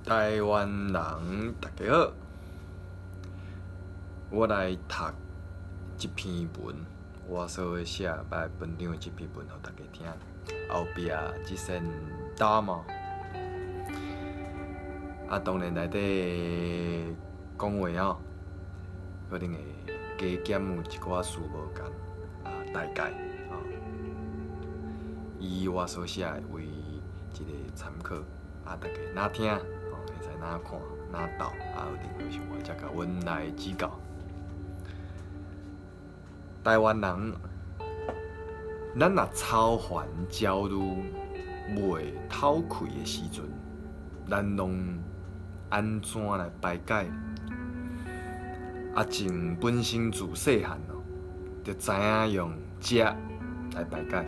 台灣人大家好，我來讀這篇文，我所寫來分享的這篇文，予大家聽。後壁這扇大門，啊，當然內底講話吼，可能會加減有一寡詞無仝，啊，大概吼，以我所寫的為一個參考，啊，大家若聽，吼，會使若看，若鬥，啊，有任何想法才共阮來指教。台灣人，咱若操煩焦慮袂透氣的時陣，咱攏按怎來排解？阿靜本身自細漢哦，就知影用食來排解。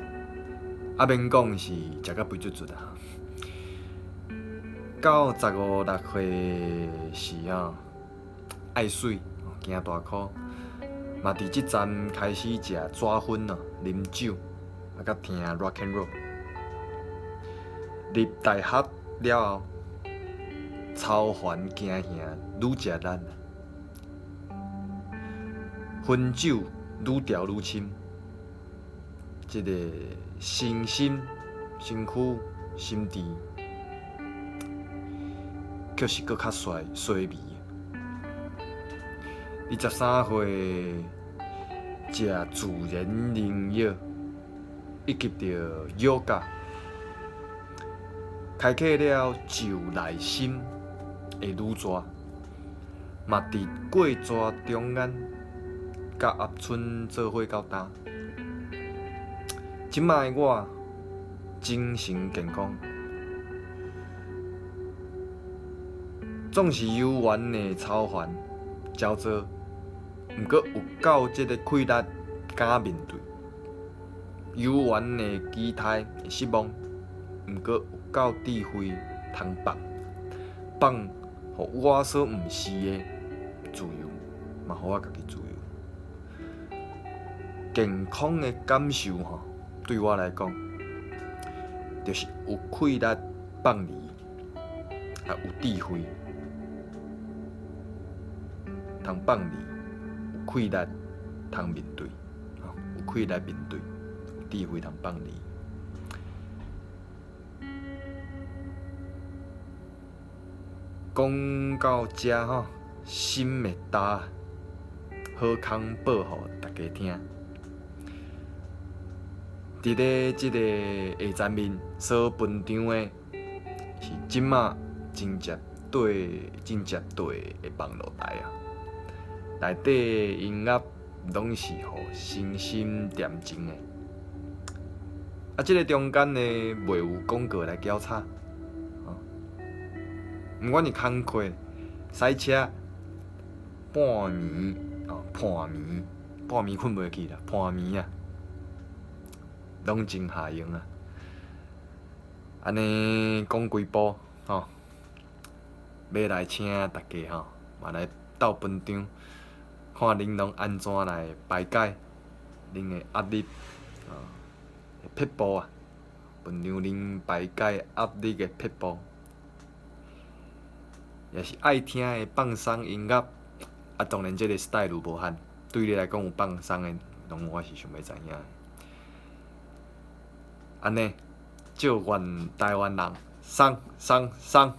啊，免講是食甲肥卒卒啊。到十五六歲時吼，愛媠，行大箍，嘛佇這陣開始食紙薰哦，啉酒，啊，佮聽 rock and roll。入大學了後，操煩驚嚇愈食力，薰酒愈調愈深，這个身心、身軀、心智，卻是閣較衰衰微。23歲，食自然營養，以及著瑜伽，開啟了就內心的女逝，嘛佇過逝中間，佮阿春做伙到今。這擺的我精神健康，總是猶原的操煩焦躁，毋過有夠這个氣力敢面對；猶原的期待的失望，毋過有夠智慧通放，放予我所毋是的自由，嘛予我家己自由。健康的感受吼，對我來講，就是有氣力放離，啊有智慧通放離，有氣力通面對，吼，有氣力面對，有智慧通放離。講到遮吼，心會焦，好康報予大家聽。佇咧這个下層面所分享的是這馬真捷對、真捷對的網路台啊，內底音樂攏是予身心恬靜的。啊，這个中間呢，袂有廣告來攪吵，毋管是工課、駛車、半暝哦，半暝，半暝睏袂去啦，半暝啊，攏真合用啊！按呢講幾步吼，欲來請大家吼，嘛來鬥分享，看恁攏按怎來排解恁的壓力，哦，撇步啊，分享恁排解壓力的撇步，也是愛聽的放鬆音樂，啊，當然這个 style 無限，對你來講有放鬆的，攏我是想欲知影的。按呢，祝願台灣人爽爽爽！